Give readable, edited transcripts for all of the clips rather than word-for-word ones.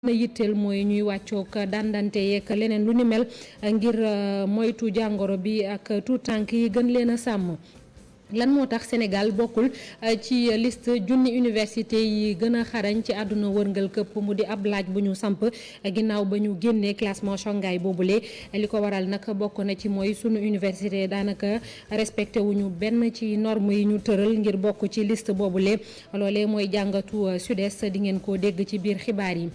na yitteel mooy ñuy wàccook dandante yeeg leneen lu ni mel ngir moytu jàngoro bi ak tout tànk yi gën leen a sàmm. lan moo tax Sénégal bokkul ci liste junni université yi gën a xarañ ci àdduna wërngal këpp mu di ab laaj bu ñu samp ginnaaw ba ñu génnee classement Shanghai boobule li ko waral nag bokk na ci mooy sunu université daanaka respecté wuñu benn ci norme yi ñu tëral ngir bokk ci liste boobule loolee mooy jàngatu Sud-Est di ngeen ko dégg ci biir xibaar yi.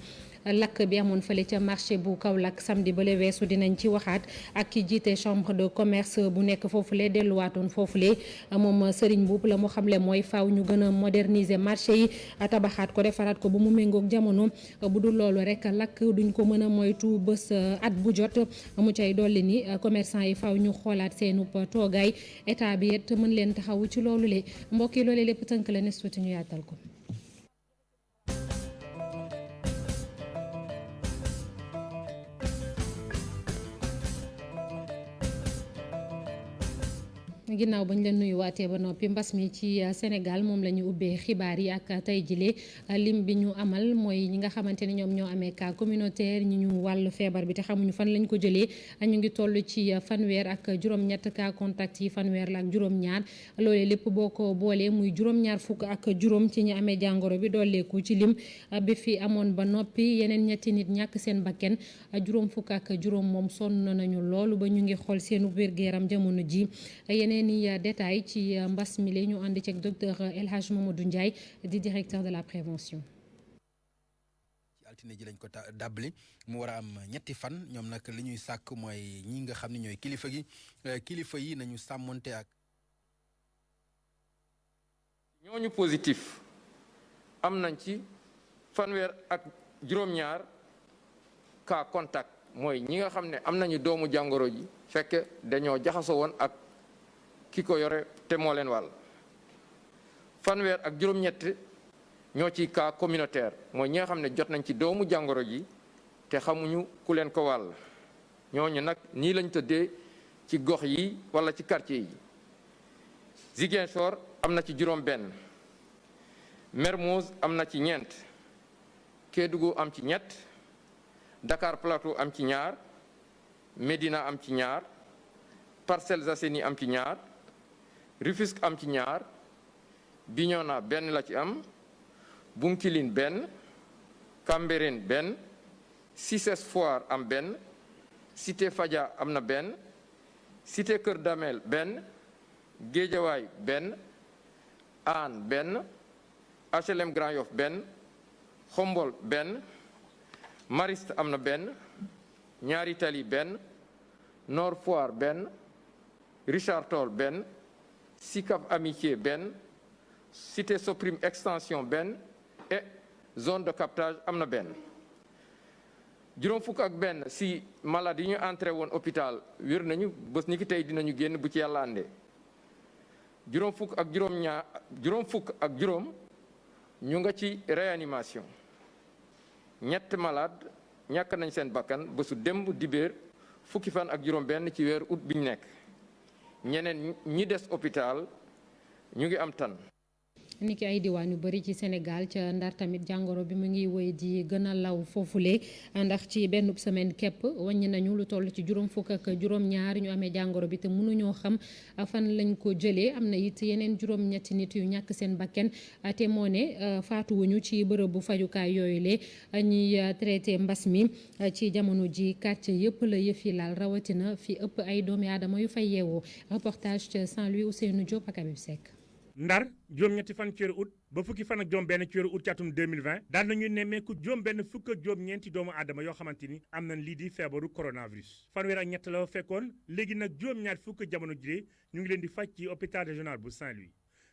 lakk bi amoon fële ca marché bu Kaolack samedi bale weesu dinañ ci waxaat ak ki jiite chambre de commerce bu nekk foofule delluwaatoon foofule moom Serigne Mboup la mu xamle mooy faaw ñu gën a moderniser marché yi tabaxaat ko defaraat ko ba mu méngoog jamono bu dul loolu rek lakk duñ ko mën a moytu bés at bu jot mu cay dolli ni commerçant yi faaw ñu xoolaat seenu toogaay état bi it mën leen taxawu ci loolu le mbokk yi loolu lépp tënk la ne suuti ñu yaatal ko. ginnaaw bañ leen nuyuwaatee ba noppi mbas mi ci Sénégal moom la ñu ubbee xibaar yi ak tey jile lim bi ñu amal mooy ñi nga xamante ne ñoom ñoo amee cas communautaire ñi ñu wàllu feebar bi te xamuñu fan lañ ko jëlee ñu ngi toll ci fanweer ak juróom-ñett cas contact yi fanweer la ak juróom-ñaar loolee lépp boo ko boolee muy juróom-ñaar fukk ak juróom ci ñi amee jàngoro bi dooleeku ci lim bi fi amoon ba noppi yeneen ñetti nit ñàkk seen bakken juróom fukk ak juróom moom sonn nañu loolu ba ñu ngi xool seenu wér-gu-yaram jamono ji yeneen ni détail ci mbas mi la ñu ànd ci ak docteur El Hadj Mamadou Ndiaye di directeur de la prévention. ci altine ji lañ ko dàbbali mu war a am ñetti fan ñoom nag li ñuy sàkk mooy ñi nga xam ne ñooy kilifa yi nañu sàmmonte ak. ñooñu positif am nañ ci fanweer ak juróom-ñaar cas contact mooy ñi nga xam ne am nañu doomu jàngoro ji fekk dañoo jaxasoo woon ak. ki ko yore te moo leen wàll fanweer ak juróom-ñett ñoo ci cas communautaire mooy ñi nga xam ne jot nañ ci doomu jàngoro ji te xamuñu ku leen ko wàll ñooñu nag nii lañ tëddee ci gox yi wala ci quartier yi Ziguinchor am na ci juróom-benn Mermoz am na ci ñeent Kédougou am ci ñett Dakar Plateau am ci ñaar Médina am ci ñaar Parcelles Assainies am ci ñaar Rufisque am ci ñaar Bignona benn la ci am Bounkiling benn Cambérène benn Cissés Foire am benn Cité Fadia am na benn Cité Kër Damel benn Guédiawaye benn Hann benn HLM Grand Yoff benn Xombol benn Mariste am na benn Ñaari Tali benn Nord Foire benn Richard Toll benn Sicap Amitié benn Cité Soprim Extension benn et zone de captage am na benn juróom fukk ak benn si malade yi ñu entré woon hôpital wér nañu bés ni ki tey dinañu génn bu ci yàlla àndee juróom fukk ak juróom ñu nga ci réanimation ñett malade ñàkk nañ seen bakkan bésu démb dibéer fukki fan ak juróom benn ci weeru août bi ñu nekk ñeneen ñi des hôpital ñu ngi am tan ni ki ay diwaan yu bari ci Sénégal ca Ndar tamit jàngoro bi mu ngi woy di gën a law foofule ndax ci benn semaine képp wàññi nañu lu toll ci juróom fukk ak juróom-ñaar ñu amee jàngoro bi te mënuñoo xam fan lañ ko jëlee am na it yeneen juróom-ñetti nit yu ñàkk seen bakken te moo ne faatuwuñu ci bërëbu fajukaay yooyu le ñuy traité mbas mi ci jamono ji quartier yëpp la yëf yi laal rawatina fi ëpp ay doomi aadama yu fay yeewoo reportage ca Saint-Louis Ousseynou Diop ak Habib Seck. Ndar juróom-ñetti fan ci weeru août ba fukki fan ak juróom benn ci weeru août ci atum 2020 daan nañu nemmeeku juróom benn fukk ak juróom ñeenti doomu aadama yoo xamante ni am nañ lii di feebaru coronavirus fanweer ak ñett la fekkoon léegi nag juróom-ñaar fukk jamono jile ñu ngi leen di faj ci hôpital régional bu Saint-Louis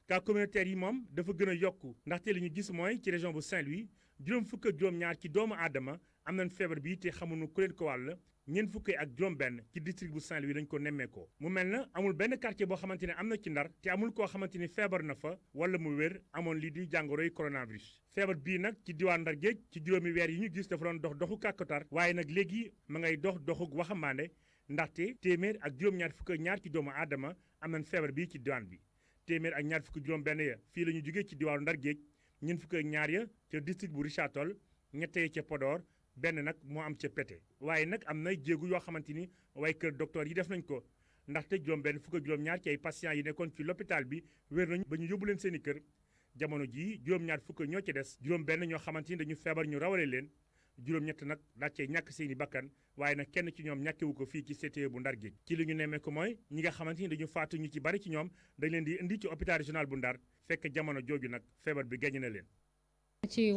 cas communautaire yi moom dafa gën a yokku ndaxte li ñu gis mooy ci région bu Saint-Louis juróom fukk ak juróom-ñaar ci doomu aadama am nañ feebar bi te xamuñu ku leen ko wàll ñeent fukki ak juróom benn ci district bu Saint-Louis lañ ko nemmeekoo mu mel na amul benn quartier boo xamante ne am na ci Ndar te amul koo xamante ni feebar na fa wala mu wér amoon lii di jàngoroy coronavirus feebar bii nag ci diwaan Ndar géej ci juróomi weer yi ñu gis dafa doon dox doxu kàkkatar waaye nag léegi ma ngay dox doxu waxambaane ndaxte téeméer ak juróom-ñaar fukk ak ñaar ci doomu aadama am nañ feebar bii ci diwaan bi téeméer ak ñaar fukk juróom benn ya fii la ñu jógee ci diwaanu Ndar géej ñeent fukk ak ñaar ya ca district bu Richard Toll ñette ca Podor benn nag moo am ca Pété waaye nag am na jéegu yoo xamante ni waaye kër docteur yi def nañ ko ndaxte juróom-benn fukk ak juróom-ñaar ci ay patients yi nekkoon ci l'hôpital bi wér nañu ba ñu yóbbu leen seen i kër jamono jii juróom-ñaar fukk ñoo ci des juróom-benn ñoo xamante ni dañu feebar ñu rawale leen juróom-ñett nag daal cee ñàkk seen i bakkan waaye nag kenn ci ñoom ñàkkewu ko fii ci CTE bu Ndar Géej ci li ñu nemmee ko mooy ñi nga xamante ni dañu faatu ñu ci bari ci ñoom dañ leen di indi ci hôpital régional bu Ndar fekk jamono jooju nag feebar bi gañ na leen. ci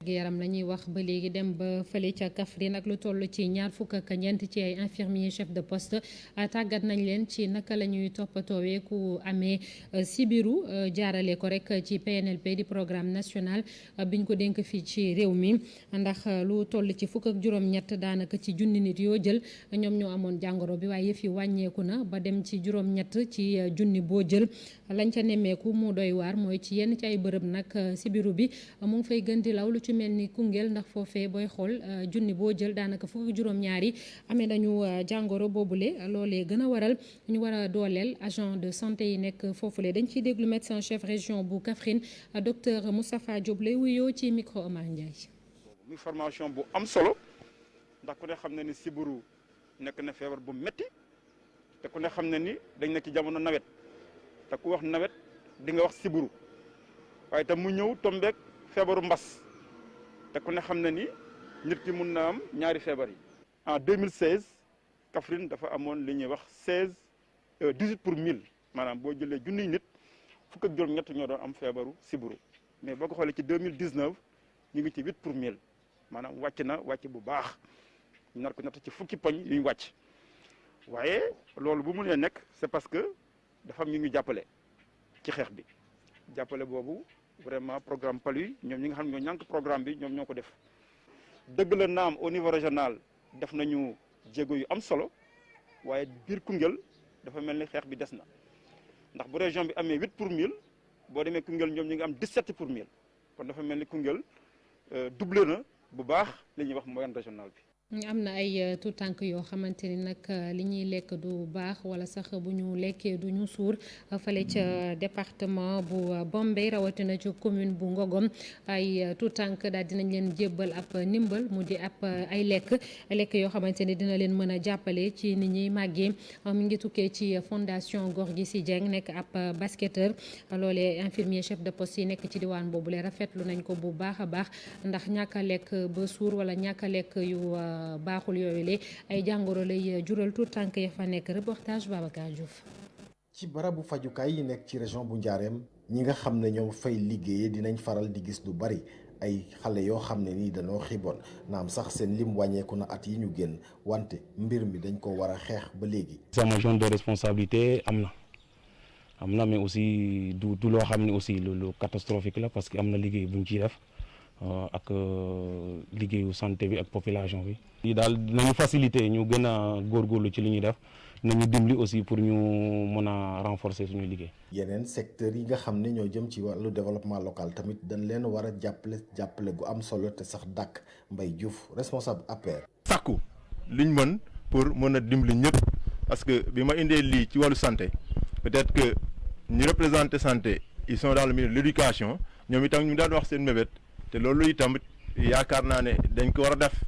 yaram la ñuy wax ba léegi dem ba fële ca Kaffrine ak lu toll ci ñaar fukk ak ñeent ci ay infirmier chef de poste tàggat nañ leen ci naka la ñuy toppatoowee ku amee sibiru jaarale ko rek ci PNLP di programme national biñ ko dénk fii ci réew mi ndax lu toll ci fukk ak juróom-ñett daanaka ci junni nit yoo jël ñoom ñoo amoon jàngoro bi waaye yëf yi wàññeeku na ba dem ci juróom-ñett ci junni boo jël lañ ca nemmeeku mu doy waar mooy ci yenn ci ay bërëb nag sibiru bi mu ngi fay gën di law lu ci mel ni Koungheul ndax foofee booy xool junni boo jël daanaka fukk ak juróom-ñaar yi amee nañu jàngoro boobule loolee gën a waral ñu war a dooleel agent de santé yi nekk foofule dañ ciy déglu médecin chef région bu Kaffrine docteur Moustapha Diop lay wuyoo ci micro Omar Ndiaye. muy formation bu am solo ndax ku ne xam na ni sibiru nekk na feebar bu metti te ku ne xam na ni dañ nekk ci jamono nawet te ku wax nawet di nga wax sibiru waaye tam mu ñëw tombeek feebaru mbas te ku ne xam na ni nit ki mun na am ñaari feebar yi. en 2016 Kaffrine dafa amoon li ñuy wax 18 pour 1000 maanaam boo jëlee junniy nit fukk ak juróom-ñett ñoo doon am feebaru sibiru mais boo ko xoolee ci 2019 ñu ngi ci 8 pour 1000 maanaam wàcc na wàcc bu baax ñu nar ko natt ci fukki poñ yu ñu wàcc waaye loolu bu mu nee nekk c'est parce que dafa am ñu jàppale ci xeex bi jàppale boobu. vraiment programme PALU ñoom ñi nga xam ne ñoo ñànk programme bi ñoom ñoo ko def dëgg la naam au niveau régional def nañu jéego yu am solo waaye biir Koungheul dafa mel ni xeex bi des na ndax bu région bi amee 8 pour 1000 boo demee Koungheul ñoom ñu ngi am 17 pour 1000 kon dafa mel ni Koungheul doublé na bu baax li ñuy wax moyenne régionale bi. am na ay tout tànk yoo xamante ni nag li ñuy lekk du baax wala sax bu ñu lekkee du ñu suur fale ca département bu Bombay rawatina ci commune bu Ngogom ay tout tànk daal dinañ leen jébbal ab ndimbal mu di ab ay lekk yoo xamante ni dina leen mën a jàppale ci ni ñuy màggee mi ngi tukkee ci fondation Gorgui Sy Dieng nekk ab basketteur loolee infirmier chef de poste yi nekk ci diwaan boobu le rafetlu nañ ko bu baax a baax ndax ñàkk a lekk ba suur wala ñàkk a lekk yu baaxul yooyu le ay jàngoro lay jural tout tànk ya fa nekk reportage Babacar Diouf. ci barabu fajukaay yi nekk ci région bu Njaareem ñi nga xam ne ñoom fay liggéeyee dinañ faral di gis lu bari ay xale yoo xam ne nii dañoo xiiboon naam sax seen lim wàññeeku na at yi ñu génn wante mbir mi dañ ko war a xeex ba léegi. sama zone de responsabilité am na mais aussi du loo xam ne aussi lu catastrophique la parce que am na liggéey buñ ciy def. ak liggéeyu santé bi ak population bi. yi daal dinañu faciliter ñu gën a góorgóorlu ci li ñuy def nañu dimbali aussi pour ñu mën a renforcer suñu liggéey. yeneen secteurs yi nga xam ne ñoo jëm ci wàllu développement local tamit dañ leen war a jàppale gu am solo te sax dàkk Mbaye Diouf responsable APR. sàkku liñ mën pour mën a dimbali ñëpp parce que bi ma indee lii ci wàllu santé peut-être que ñi représenté santé ils sont dans le milieu de l'éducation ñoom itam ñu daan wax seen mébét. te loolu itam yaakaar naa ne dañ ko war a def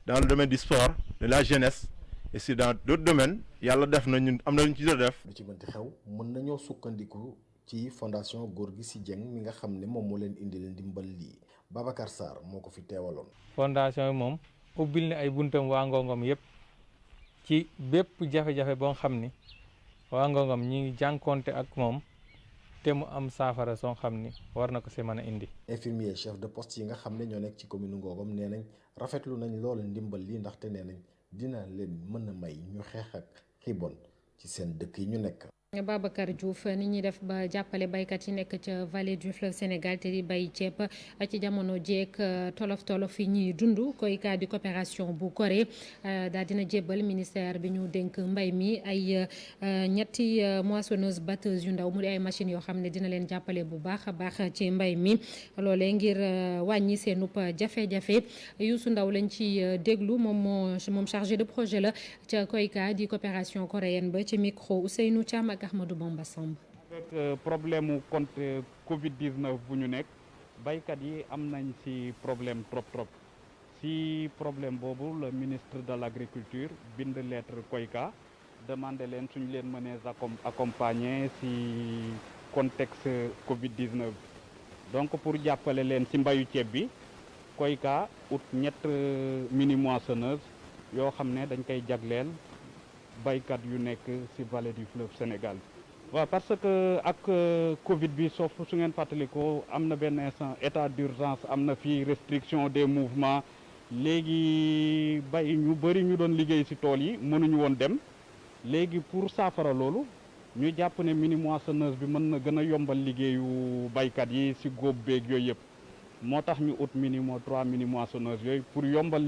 dans le domaine du sport de la jeunesse et si dans d'autres domaines yàlla def na ñun am na lu ñu ci doon def. lu ci mënti xew mën nañoo sukkandiku ci fondation Gorgui Sy Dieng mi nga xam ne moom moo leen indi leen dimbal lii Babacar Sarr moo ko fi teewaloon. fondation bi moom ubbil na ay buntam waa Ngogom yëpp ci bépp jafe-jafe boo xam ni waa Ngogom ñi ngi jànkonte ak moom. te mu am saafara soo xam ni war na ko si mën a indi. infirmier chef de poste yi nga xam ne ñoo nekk ci commune Ngogom nee nañ rafetlu nañ loolu ndimbal lii ndaxte nee nañ dina leen mën a may ñu xeex ak xiibon ci seen dëkk yi ñu nekk. Babacar Diouf ni ñuy def ba jàppale baykat yi nekk ca vallée du fleuve Sénégal te di bay ceeb ci jamono jeeg tolof yi ñuy dund koyka di coopération bu Corée daal dina jébbal ministère bi ñu dénk mbay mi ay ñetti moissonneuse batteuse yu ndaw mu di ay machines yoo xam ne dina leen jàppale bu baax a baax ci mbay mi loolee ngir wàññi seenub jafe-jafe Youssou Ndaw lañ ci déglu moom chargé de projet la ca koyka di coopération coréenne ba ci micro Ousseynou Thiam Ahmadou Bamba Samb. avec problème mu Covid 19 bu ñu nekk baykat yi am nañ ci problème trop si problème boobu le ministre de l'agriculture bind lettre Koyka demandé leen suñ leen mënee accompagner si contexte Covid-19 donc pour jàppale leen si mbayu ceeb bi Koyka ut ñett mini moissonneuses yoo xam ne dañ koy jagleel baykat yu nekk ci vallée du fleuve Sénégal. waaw parce que ak Covid bi su ngeen fàttalikoo am na benn instant état d'urgence am na fii restriction des mouvements léegi bay ñu bëri ñu doon liggéey ci tool yi mënuñu woon dem léegi pour saafara loolu ñu jàpp ne mini moissonneuse bi mën na gën a yombal liggéeyu baykat yi ci góob beeg yooyu yëpp moo tax ñu ut trois mini moissonneuses yooyu pour yombal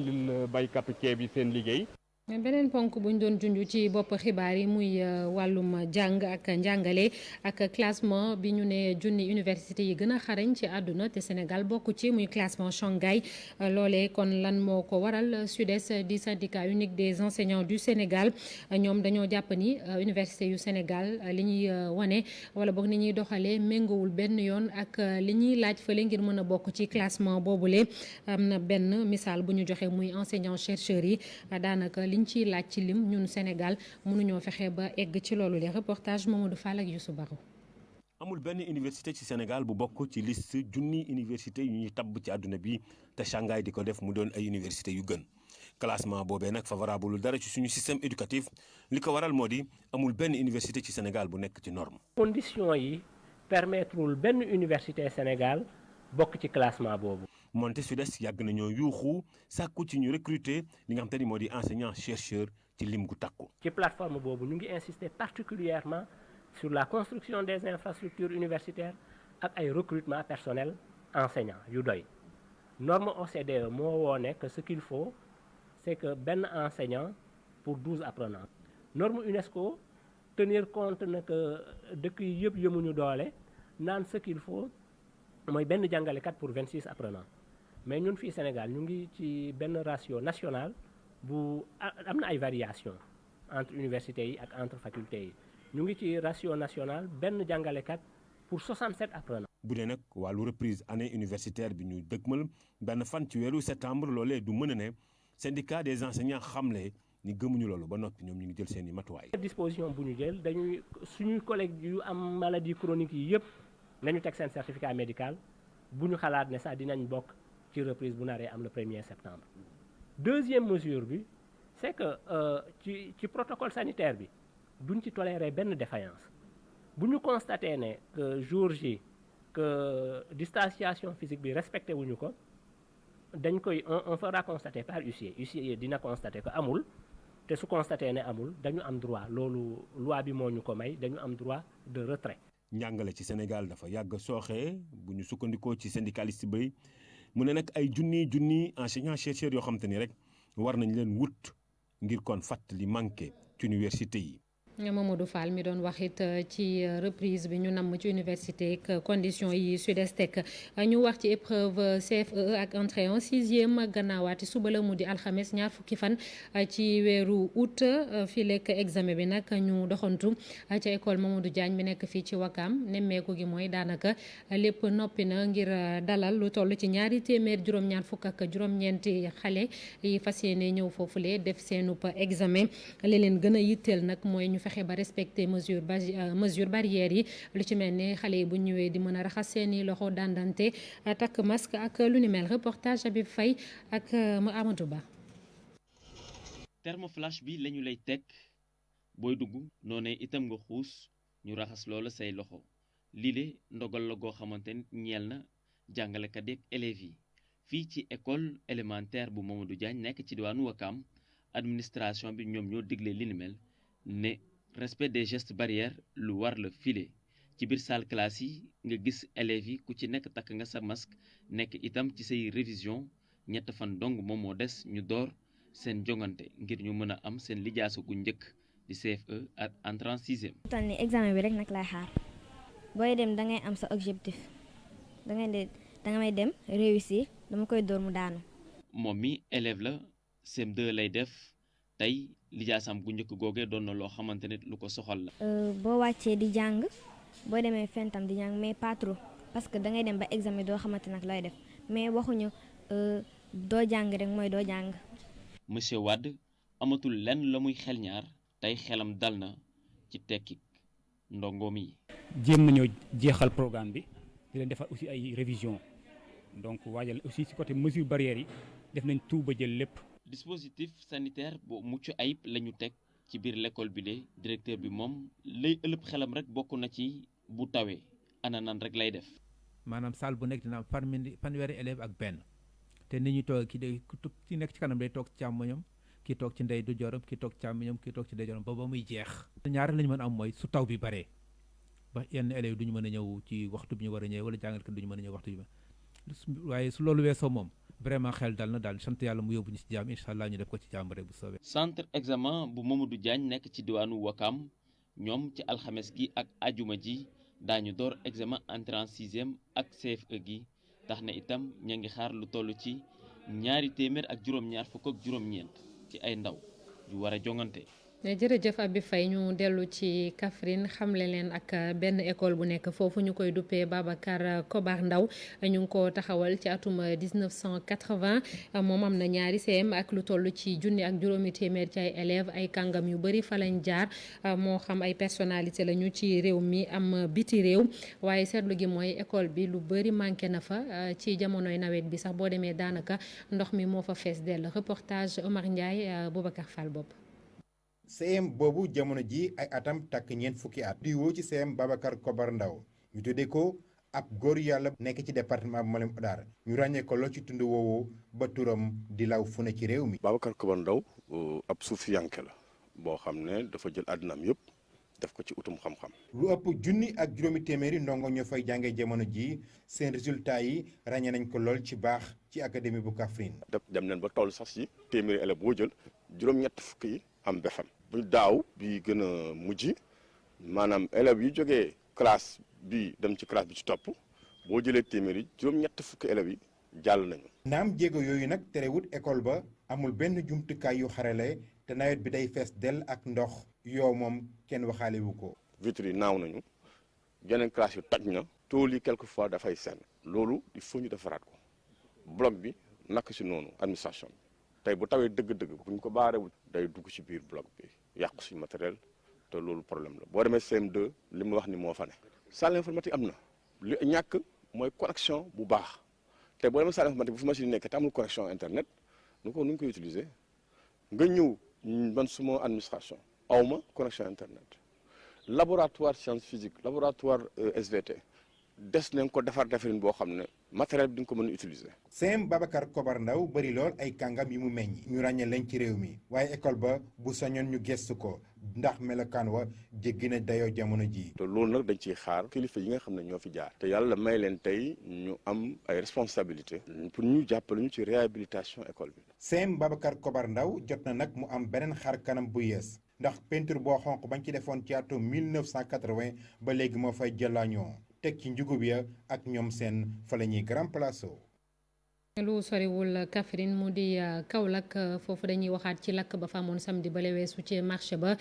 baykatu ceeb yi seen liggéey. beneen ponk bu ñu doon junj ci bopp xibaar yi muy wàllum jàng ak njàngale ak classement bi ñu ne junni université yi gën a xarañ ci àdduna te Sénégal bokk ci muy classement Shanghai loolee kon lan moo ko waral SUDES di syndicat unique des enseignants du Sénégal ñoom dañoo jàpp ni université yu Sénégal li ñuy wane wala boog ni ñuy doxalee méngowul benn yoon ak li ñuy laaj fële ngir mën a bokk ci classement boobule am na benn misaal bu ñu joxe muy enseignant chercheurs yi daanaka liñ ci laaj ci lim ñun Sénégal mënuñoo fexe ba egg ci loolu les reportages Mamadou Fall ak Youssou Baro. amul benn université ci Sénégal bu bokk ci liste junni université yu ñuy tabb ci àdduna bi te Shanghai di ko def mu doon ay université yu gën classement boobee nag favorable dara ci suñu système éducatif li ko waral moo di amul benn université ci Sénégal bu nekk ci norme. conditions yi permettrewul benn université Sénégal bokk ci classement boobu. moonte SUDES yàgg nañoo yuuxu sàkku ci ñu recruter li nga xam te ni moo di enseignant chercheur ci lim gu takku. ci plateforme boobu ñu ngi insister particulièrement sur la construction des infrastructures universitaires ak ay recrutement personnel enseignant yu doy. norme OCDE moo woone que ce qu'il faut c'est que benn enseignant pour 12 apprenants. norme UNESCO tenir compte na que dëkk yi yëpp yemuñu doole naan ce qu'il faut mooy benn jàngalekat pour 26 apprenants. mais ñun fii Sénégal ñu ngi ci benn ratio national bu am na ay variations entre universités yi ak entre facultés yi ñu ngi ci ratio national benn jàngalekat pour 67 apprenants. bu dee nag wàllu reprise année universitaire bi ñu dëgmal benn fan ci weeru septembre loolee du mën a ne syndicat des enseignants xamle ni gëmuñu loolu ba noppi ñoom ñu ngi jël seen i matuwaay. disposition bu ñu jël dañuy suñuy collègues yu am maladie chronique yi yëpp nañu teg seen certificat médical bu ñu xalaat ne sax dinañ bokk. ci reprise bu naree am le 1er septembre. deuxième mesure bi c'est que ci protocole sanitaire bi duñ ci tolérer benn défaillance bu ñu constaté ne que jour J que distanciation physique bi respecté wuñu ko dañ koy on fera constater par huissier dina constater que amul te su constaté ne amul dañu am droit loolu loi bi moo ñu ko may dañu am droit de retrait. njàngale ci Sénégal dafa yàgg sooxee bu ñu sukkandikoo ci syndicaliste bay mu ne nag ay junni enseignant chercheurs yoo xam te ni rek war nañ leen wut ngir kon fàttali manqué ci université yi. Mamadou Fall mi doon wax it ci reprise bi ñu namm ci université ak conditions yi SUDES teg ñu wax ci épreuve CFEE ak entrée en sixième gannaawaati suba la mu di alxames ñaar fukki fan ci weeru août fii lekk examen bi nag ñu doxantu ca école Mamadou Diagne mi nekk fii ci Wakam nemmeeku gi mooy daanaka lépp noppi na ngir dalal lu toll ci ñaari téeméer juróom-ñaar fukk ak juróom-ñeenti xale yi fas yéene ñëw foofule def seenub examen li leen gën a yitteel nag mooy ñu fexe ba respecter mesure barrières yi lu ci mel ni xale yi bu ñëwee di mën a raxas seeni loxo dandante takk masque ak lu ni mel reportage Habib Faye ak Amadou Ba. thermoflash bi lañu lay teg booy dugg noonee itam nga xuus ñu raxas loola say loxo lile ndogal la goo xamante ni ñeel na jàngalekat yi ak élèves yi fii ci école élémentaire bu Mamadou Diagne nekk ci diwaanu Wakam administration bi ñoom ñoo digle li ni mel ne respect des gestes barrières lu war la file ci biir salle classe yi nga gis élèves yi ku ci nekk takk nga sa masque nekk itam ci say révision ñett fan dong moom moo des ñu door seen jongante ngir ñu mën a am seen lijaasu gu njëkk di CFE ak entrée en sixième. toll ni examen bi rek nag lay xaar booy dem da ngay am sa objectif da nga may dem réussir dama koy door mu daanu. moom mi élève la CM2 lay def tey lijaasam gu njëkk googee doon na loo xamante ne lu ko soxal la. boo wàccee di jàng boo demee fentam di jàng mais pas trop parce que da ngay dem ba examen doo xamante nag looy def mais waxuñu doo jàng rek mooy doo jàng. monsieur Wade amatul lenn la muy xel ñaar tey xelam dal na ci tekki ndongoom yi. jéem nañoo jeexal programme bi di leen defar aussi ay révision donc waajal aussi ci côté mesure barrières yi def nañ tout ba jël lépp. dispositif sanitaire bu mucc ayib la ñu teg ci biir l'école bi de directeur bi moom lay ëlëb xelam rek bokk na ci bu tawee ana nan rek lay def. maanaam salle bu nekk dina am fanweeri élève ak benn te nit ñi toog ki nekk ci kanam day toog ci càmmoñam ki toog ci ndey du jorom ki toog càmmoñam ki toog ci ndey jorom ba muy jeex. ñaar lañu mën am mooy su taw bi baree ba yenn élèves duñu mën a ñëw ci waxtu bi ñu war a ñëw wala jàngalkat duñu mën a ñëw waxtu bi waaye su loolu weesoo moom vraiment xel dal na daal sant yàlla mu yóbbu ñu ci jàmm incha allah ñu def ko ci jàmm rek bu soobee. centre examen bu Mamadou Diagne nekk ci diwaanu Wakam ñoom ci alxames gi ak ajuma ji daañu door examen entrée en sixième ak CFE gi tax na itam ña ngi xaar lu toll ci 200 ci ay ndaw yu war a jongante. jërëjëf Abi Faye ñu dellu ci Kaffrine xamle leen ak benn école bu nekk foofu ñu koy duppee Babacar Kobar Ndaw ñu ngi ko taxawal ci atum 1980 moom am na ñaari CM ak lu toll ci junni ak juróomi téeméer ci ay élèves ay kàngam yu bëri fa lañ jaar moo xam ay personnalité lañu ci réew mi am biti réew waaye seetlu gi mooy école bi lu bëri manqué na fa ci jamonoy nawet bi sax boo demee daanaka ndox mi moo fa fees dell reportage Omar Ndiaye Boubacar Fall bopp. CM boobu jamono ji ay atam takk ñeent fukki at di woo ci CM Babacar Kobar Ndaw ñu tuddee ko ab góor yàlla nekk ci département bu Malem Hodar ñu ràññee ko lool ci tund woowu ba turam di law fu ne ci réew mi. Babacar Kobar Ndaw ab suufiyanke la boo xam ne dafa jël àddinaam yëpp def ko ci utum xam-xam. lu ëpp junni ak juróomi téeméeri ndongo ñoo fay jàngee jamono ji seen résultat yi ràññee nañ ko lool ci baax ci académie bu Kaffrine. dem nañ ba toll sax ci téeméeri élève boo jël juróom-ñett fukk yi am BFEM. bu daaw bi gën a mujj maanaam élèves yi jógee classe bi dem ci classe bi ci topp boo jëlee téeméeri juróom-ñett fukki élèves yi jàll nañu. naam jéego yooyu nag terewut école ba amul benn jumtukaay yu xarale te nawet bi day fees dell ak ndox yow moom kenn waxaale wu ko. vitres yi naaw nañu yeneen classe yu toj na tool yi quelquefois dafay senn loolu il faut ñu defaraat ko bloc bi naka si noonu administration bi tey bu tawee dëgg-dëgg bu ñu ko baarewul day dugg ci biir bloc bi yàqu suñu matériel te loolu problème la boo demee CM2 li ma wax ni moo fa ne. salle informatique am na li ñàkk mooy connexion bu baax te boo demee salle informatique bu fi machine nekk te amul connexion internet nu ñu koy utiliser nga ñëw man suma administration awma connexion internet laboratoire science physique laboratoire SVT des nañ ko defarin boo xam ne matériel bi di nga ko mën a utiliser. CM Babacar Kobar Ndaw bëri lool ay kàngam yu mu meññ ñu ràññee leen ci réew mi waaye école ba bu sañoon ñu gestu ko ndax melokaan wa jéggi na dayoo jamono ji. te loolu nag dañ ciy xaar kilifa yi nga xam ne ñoo fi jaar. te yàlla may leen tey ñu am ay responsabilité pour ñu jàppale ñu ci réhabilitation école bi. CM Babacar Kobar Ndaw jot na nag mu am beneen xar kanam bu yees ndax peinture boo xonq bañ ci defoon ci atum 1980 ba léegi moo fay jëlaañoo teg ci njugub ya ak ñoom seen fa la ñuy grand place. lu soriwul Kaffrine mu di Kaolack foofu dañuy waxaat ci lakk ba fa amoon samedi bale weesu ci marché ba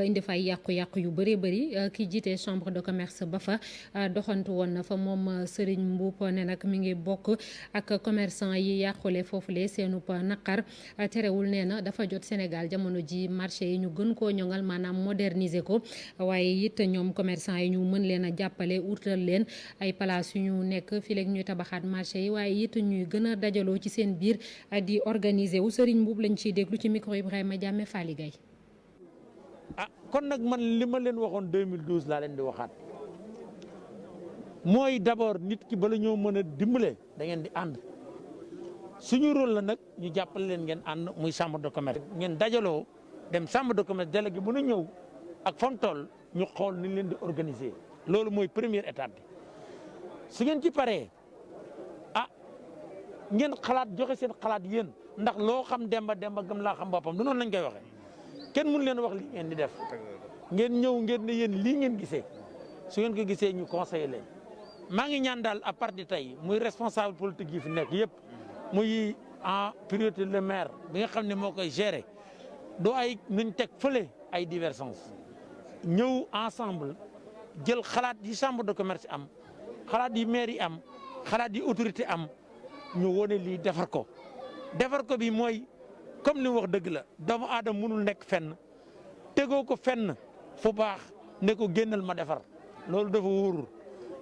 indi fay yàqu-yàqu yu bëri bëri ki jiite chambre de commerce ba fa doxantu woon na fa moom Serigne Mboup ne nag mi ngi bokk ak commerçant yi yàqule foofule seenub naqar terewul nee na dafa jot Sénégal jamono ji marché yi ñu gën koo ñoŋal maanaam moderniser ko waaye it ñoom commerçant yi ñu mën leen a jàppale utal leen ay place yu ñu nekk fii léegi ñuy tabaxaat marché yi waaye it ñuy gën a dajaloo ci seen biir di organiser wu Serigne Mboup lañ ciy déglu ci micro Ibrahima Diame Fally Gueye. kon nag man li ma leen waxoon 2012 laa leen di waxaat mooy d'abord nit ki bala ñoo mën a dimbale da ngeen di ànd suñu rôle la nag ñu jàppale leen ngeen ànd muy chambre de commerce ngeen dajaloo dem chambre de commerce délégué mën a ñëw ak fam toll ñu xool ni leen di organiser loolu mooy première étape bi su ngeen ci paree ngeen xalaat joxe seen xalaat yéen ndax loo xam demba gëm laa xam boppam du noonu lañ koy waxee kenn mënu leen wax li ngeen di def ngeen ñëw ngeen ne yéen lii ngeen gisee su ngeen ko gisee ñu conseiller leen maa ngi ñaan daal à partir de tey muy responsable politique yi fi nekk yëpp muy en priorité le maire bi nga xam ne moo koy gérer doo ay nañ teg fële ay divergences ñëw ensemble jël xalaat yi chambre de commerce am xalaat yi maire yi am xalaat yi autorité am ñu wone lii defar ko defar ko bi mooy comme li wax dëgg la doomu aadama mënul nekk fenn tegoo ko fenn fu baax ne ko génnal ma defar loolu dafa wóorul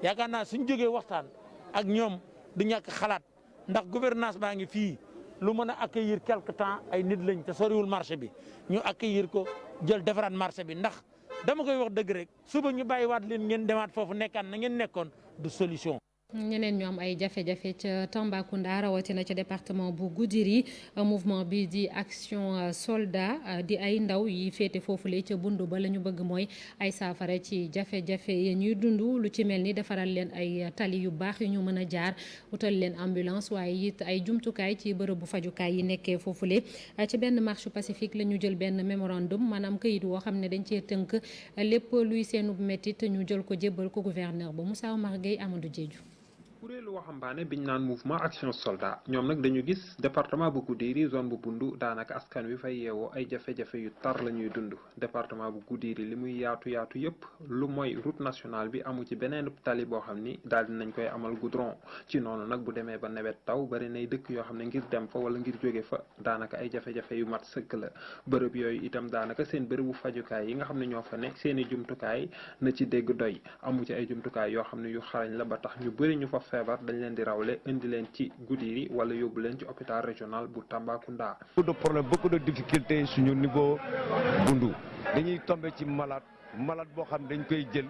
yaakaar naa suñ jógee waxtaan ak ñoom du ñàkk xalaat ndax gouvernance baa ngi fii lu mën a accueillir quelque temps ay nit lañ te soriwul marché bi ñu accueillir ko jël defaraat marché bi ndax dama koy wax dëgg rek suba ñu bàyyiwaat leen ngeen demaat foofu nekkaan na ngeen nekkoon du solution. ñeneen ñu am ay jafe-jafe ca Tambacounda rawatina ca département bu Goudiri mouvement bi di action soldat di ay ndaw yi féete foofule ca bundu ba la ñu bëgg mooy ay saafara ci jafe-jafe yi ñuy dund lu ci mel ni defaral leen ay tali yu baax yu ñu mën a jaar utal leen ambulance waaye it ay jumtukaay ci bërëbu fajukaay yi nekkee foofule ci benn marche pacifique la ñu jël benn mémorandum maanaam këyit woo xam ne dañ cee tënk lépp luy seenub métit ñu jël ko jébbal ko gouverneur ba Moussa Omar Gueye Amadou Diédhiou. kuréelu waxambaane biñ naan mouvement action soldat ñoom nag dañu gis département bu Goudiri zone bu bundu daanaka askan wi fay yeewoo ay jafe-jafe yu tar la ñuy dund département bu Goudiri li muy yaatu yëpp lu mooy route nationale bi amu ci beneen tali boo xam ni daal dinañ koy amal goudron ci noonu nag bu demee ba nawet taw bari nay dëkk yoo xam ne ngir dem fa wala ngir jóge fa daanaka ay jafe-jafe yu mat sëkk la bërëb yooyu itam daanaka seen bërëbu fajukaay yi nga xam ne ñoo fa nekk seeni jumtukaay na ci dégg doy amu ci ay jumtukaay yoo xam ne yu xarañ la ba tax ñu bëri ñu fa feebar dañ leen di rawle indi leen ci Goudiri wala yóbbu leen ci hôpital régional bu Tambacounda. beaucoup de problèmes beaucoup de difficultés suñu niveau bundu dañuy tombé ci malade boo xam dañ koy jël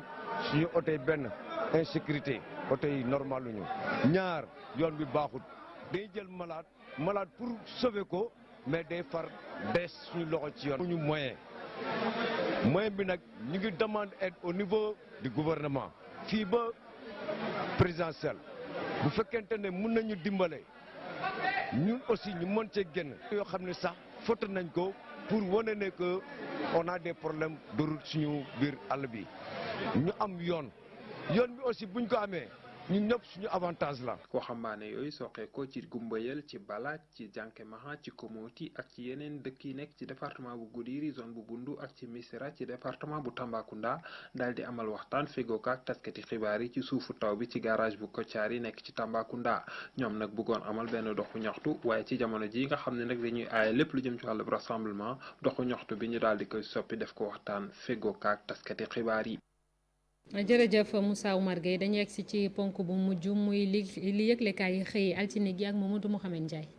suñu oto yi benn insécurité oto yi normal lu ñu ñaar yoon bi baaxut dañuy jël malade pour sauver ko mais day far des suñu loxo ci yoon. ñu moyen bi nag ñu ngi demande aide au niveau du gouvernement fii ba présidentiel. bu fekkente ne mën nañu dimbale ñun aussi ñu mën cee génn yoo xam ne sax foto nañ ko pour wane ne que on a des problèmes de route suñu biir àll bi ñu am yoon bi aussi buñ ko amee ñun ñëpp suñu avantage la. waxambaane yooyu soqee ko ci Gumbayel ci Balaaj ci Jankémaha ci Komoti ak ci yeneen dëkk yi nekk ci département bu Goudiri zone bu Bundu ak ci Missirah ci département bu Tambacounda daal di amal waxtaan fegoo ak taskati xibaar yi ci suufu taw bi ci garage bu Kotiari nekk ci Tambacounda ñoom nag bëggoon amal benn doxu ñaxtu waaye ci jamono ji nga xam ne nag dañuy aaye lépp lu jëm ci wàllu rassemblement doxu ñaxtu bi ñu daal di koy soppi def ko waxtaan fegoo ak taskati xibaar yi. jërëjëf Moussa Oumar Gueye dañu yegg si ci ponk bu mujj muy li yëglekaay yi xëy altine gi ak Mamadou Mouhamed Ndiaye.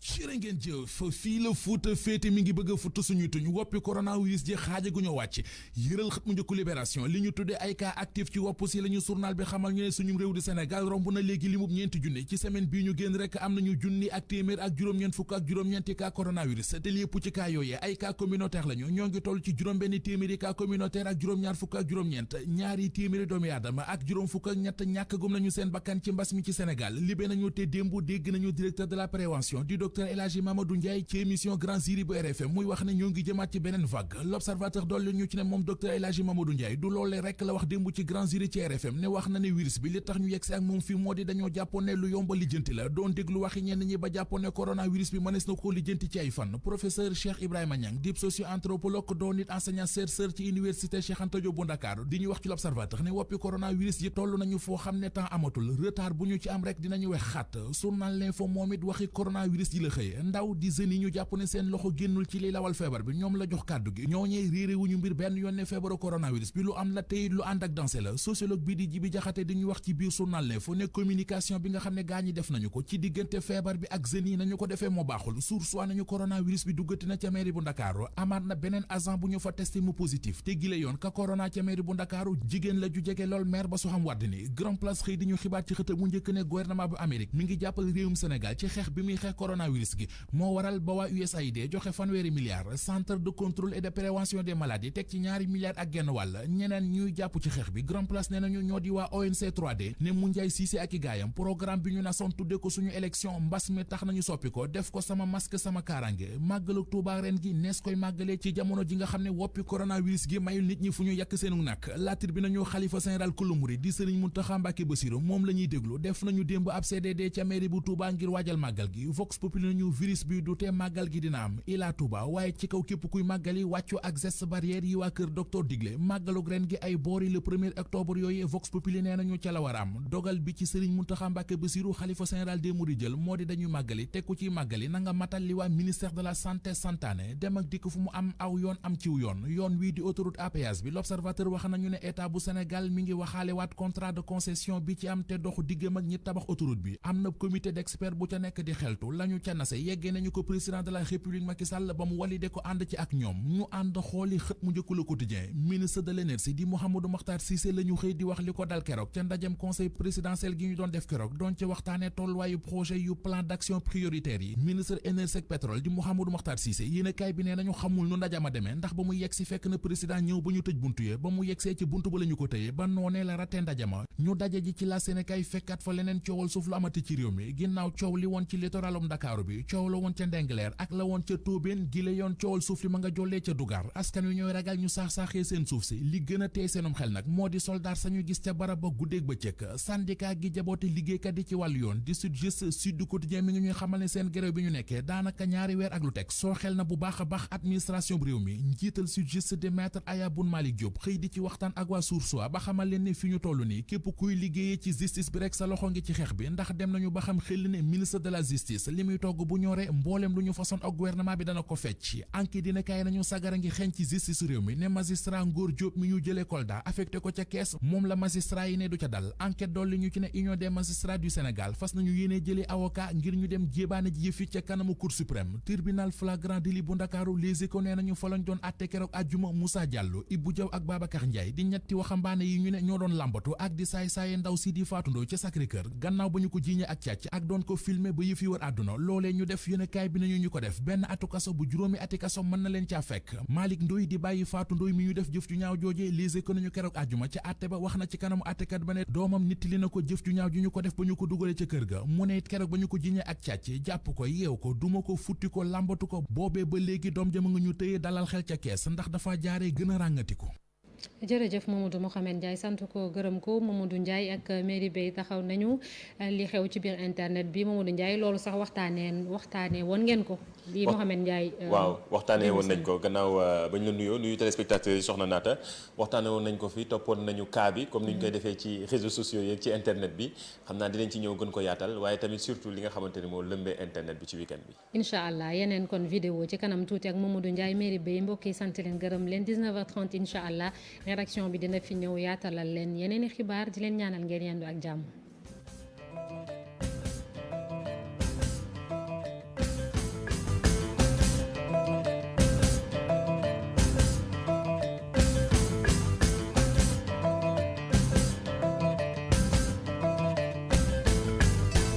jërë ngeen jëf fii la Fuuta féete mi ngi bëgg a futt suñuy tuñ woppi coronavirus ji xaaja gu ñu wàcc yëral xët mu njëkku libération li ñu tuddee ay cas actif ci wopp si la ñu journal bi xamal ñu ne suñu réew di Sénégal romb na léegi limub 4 junni ci semaine bii ñu génn rek am nañu junni ak téeméer ak juróom-ñeent fukk ak juróom-ñeenti cas coronavirus te li yëpp ci cas yooyee ay cas communautaire lañu ñoo ngi toll ci juróom-benn téeméeri cas communautaire ak juróom-ñaar fukk ak juróom-ñeent ñaari téeméeri doomi aadama ak juróom fukk ak ñett ñàkk gum nañu seen bakkan ci mbas mi ci Sénégal libé nañu te démb dégg nañu directeur de la prévention du docteur El Hadji Mamadou Ndiaye ci émission Grand Jury bu RFM muy wax ne ñoo ngi jëmaat ci beneen vague l'observateur dolli ñu ci ne moom docteur El Hadji Mamadou Ndiaye du loolee rek la wax démb ci Grand Jury ci RFM ne wax na ne virus bi li tax ñu yegsi ak moom fii moo di dañoo jàppoon ne lu yomba lijjanti la doon déglu waxi ñenn ñi ba jàppoon ne coronavirus bi mënees na ko lijjanti ci ay fan professeur Cheikh Ibrahima Niang dib socio-anthropologue doon nit enseignant chercheur ci université Cheikh Anta Diop bu Dakar di ñu wax ci l'observateur ne woppi coronavirus yi toll nañu foo xam ne temps amatul retard bu ñu ci am rek dinañu wex xaat journal L'Info moom it waxi coronavirus yi la xëy ndaw di jeunes yi ñu jàpp ne seen loxo génnul ci li lawal feebar bi ñoom la jox kàddu gi ñooñee réeré wuñu mbir benn yoon ne feebaru coronavirus bi lu am la tey lu ànd ak dansé la sociologue bi di Jibi Jaxate di ñu wax ci biir journal L'Info ne communication bi nga xam ne gaa ñi def nañu ko ci diggante feebar bi ak jeunes yi nañu ko defee moo baaxul source nañu coronavirus bi duggati na ca mairie bu Ndakaaru amaat na beneen agent bu ñu fa testé mu positif te gile yoon ka corona ca mairie bu Ndakaaru jigéen la ju jege lool maire ba Soham Wardini Grand Place xëy di ñu xibaar ci xët mu njëkk ne gouvernement bu Amérique mi ngi jàppal réewum Sénégal ci xeex bi muy xeex coronavirus gi moo waral ba waa USAID joxe fanweeri milliards centre de contrôle et de prévention des maladies teg ci ñaari milliards ak genn wàll ñeneen ñuy jàpp ci xeex bi Grand Place nee nañu ñoo di waa ONC 3D ne Moundiaye Cissé ak i gaayam programme bi ñu nasoon tudde ko suñu élection mbas mi tax nañu soppi ko def ko sama masque sama kaaraange màggalu Tuubaa ren gi nees koy màggalee ci jamono ji nga xam ne woppi coronavirus gi mayul nit ñi fu ñu yàq seenu nag laatir bi nañu xalifa général kulu murid di Sëriñ Muntaxa Mbàkke Basiru moom la ñuy déglu def nañu démb ab CDD ca mairie bu Tuubaa ngir waajal màggal gi Vox Vox Populi nañu virus bi du te màggal gi dina am Ila Touba waaye ci kaw képp kuy màggali wàccu ak geste barrière yi waa kër docteur digle màggalug ren gi ay boori le 1er octobre yooyu Vox Populi nee nañu ca la war a am dogal bi ci Serigne Mountakha Mbacké Bassirou xalifa général des mourides jël moo di dañuy màggali te ku ciy màggali na nga matal li waa ministère de la santé santaane dem ak dikk fu mu am aw yoon am ciw yoon wii di autoroute à péage bi l'observateur wax nañu ne état bu Sénégal mi ngi waxaale waat contrat de concession bi ci am te doxu diggam ak ñi tabax autoroute bi am na comité d'experts bu ca nekk di xeltu lañu ca nase yeggee nañu ko président de la république Macky Sall ba mu walide ko ànd ci ak ñoom ñu ànd xooli xët mu njëkk Le Quotidien ministre de l'énergie di Mouhamadou Makhtar Cissé la ñu xëy di wax li ko dal keroog ca ndajem conseil présidentiel gi ñu doon def keroog doon ci waxtaane tolluwaayu projet yu plan d'action prioritaire yi ministre énergie ak pétrole di Mouhamadou Makhtar Cissé yéenekaay bi nee nañu xamul nu ndajama demee ndax ba mu yegg si fekk na président ñëw ba ñu tëj buntu yee ba mu yeggsee ci buntu ba la ñu ko tëyee ba noonee la raté ndajama ñu daje ji ci la Sénégal fekkaat fa leneen coowal suuf lu amati ci réew mi ginnaaw coow li woon ci littoralum Dakar bi coow la woon ca Ndengleer ak la woon ca Tóobeen gi la yoon coowal suuf li ma nga jollee ca Dugar askan wi ñooy ragal ñu saax-saaxee seen suuf si li gën a tey seenum xel nag moo di soldaar sañu gis ca barab ba guddeeg bëccëg syndicat gi jaboote liggéeykat yi ci wàllu yoon di Sud-Just Sud Quotidien mi ngi ñuy xamal ne seen grève bi ñu nekkee daanaka ñaari weer ak lu teg soo xel na bu baax a baax administration bu réew mi njiital Sud-Just de maître Aya Boun Malick Diop xëy di ci waxtaan ak waa Source A ba xamal leen ne fi ñu toll nii képp kuy liggéeyee ci justice bi rek sa loxo ngi ci xeex bi ndax dem nañu ba xam xel ne ministre de la justice li muy togg bu ñoree mboolem lu ñu façon ak gouvernement bi dana ko fecc anki dina kaay nañu sagara ngi xeeñ ci justice réew mi ne magistrat Ngor Diop mi ñu jëlee Kolda affecté ko ca kees moom la magistrat yi ne du ca dal enquête dolli ñu ci ne union des magistrats du Sénégal fas nañu yéene jëlee avocat ngir ñu dem jébaane ji yëf yi ca kanamu cour suprême tribunal flagrant délit bu Ndakaaru Les Échos nee nañu fa lañ doon àtte keroog àjjuma Moussa Diallo Ibou Diaw ak Babacar Ndiaye di ñetti waxambaane yi ñu ne ñoo doon lambatu ak di saay-saaye ndaw si di Fatou Ndoye ca Sacré-Cœur gannaaw ba ñu ko jiiñee ak càcc ak doon ko filmer ba yëf yi wër àdduna loolee ñu def yéenekaay bi nañu ñu ko def benn atu kaso bu juróomi ati kaso mën na leen caa fekk Malick Ndoye di bàyyi Fatou Ndoye mi ñu def jëf ju ñaaw joojee Les Échos nañu keroog àjjuma ca àtte ba wax na ci kanamu àttekat ba ne doomam nittali na ko jëf ju ñaaw ju ñu ko def ba ñu ko dugalee ca kër ga mu ne it keroog ba ñu ko jiiñee ak càcc jàpp ko yeew ko duma ko futti ko làmbatu ko boobee ba léegi doom jama nga ñu tëyee dalal xel ca kees ndax dafa jaaree gën a ràngatiku. jërëjëf Mamadou Mohamed Ndiaye sant ko gërëm ko Mamadou Ndiaye ak Mairie Bay taxaw nañu li xew ci biir internet bi Mamadou Ndiaye loolu sax waxtaanee woon ngeen ko. li Mohamed Ndiaye. waaw waxtaanee woon nañ ko gannaaw bañ la nuyoo nuyu téléspectateurs yi soxna Naata waxtaanee woon nañ ko fi toppoon nañu cas bi comme ni ñu koy defee ci réseaux sociaux yeeg ci internet bi xam naa dinañ ci ñëw gën ko yaatal waaye tamit surtout li nga xamante ni moo lëmbee internet bi ci week-end bi. incha allah yeneen kon vidéo ci kanam tuuti ak Mamadou Ndiaye Mairie Bay mbokk yi sant leen gërëm leen 19h30 incha allah rédaction bi dina fi ñëw yaatalal leen yeneen i xibaar di leen ñaanal ngeen yendu ak jàmm.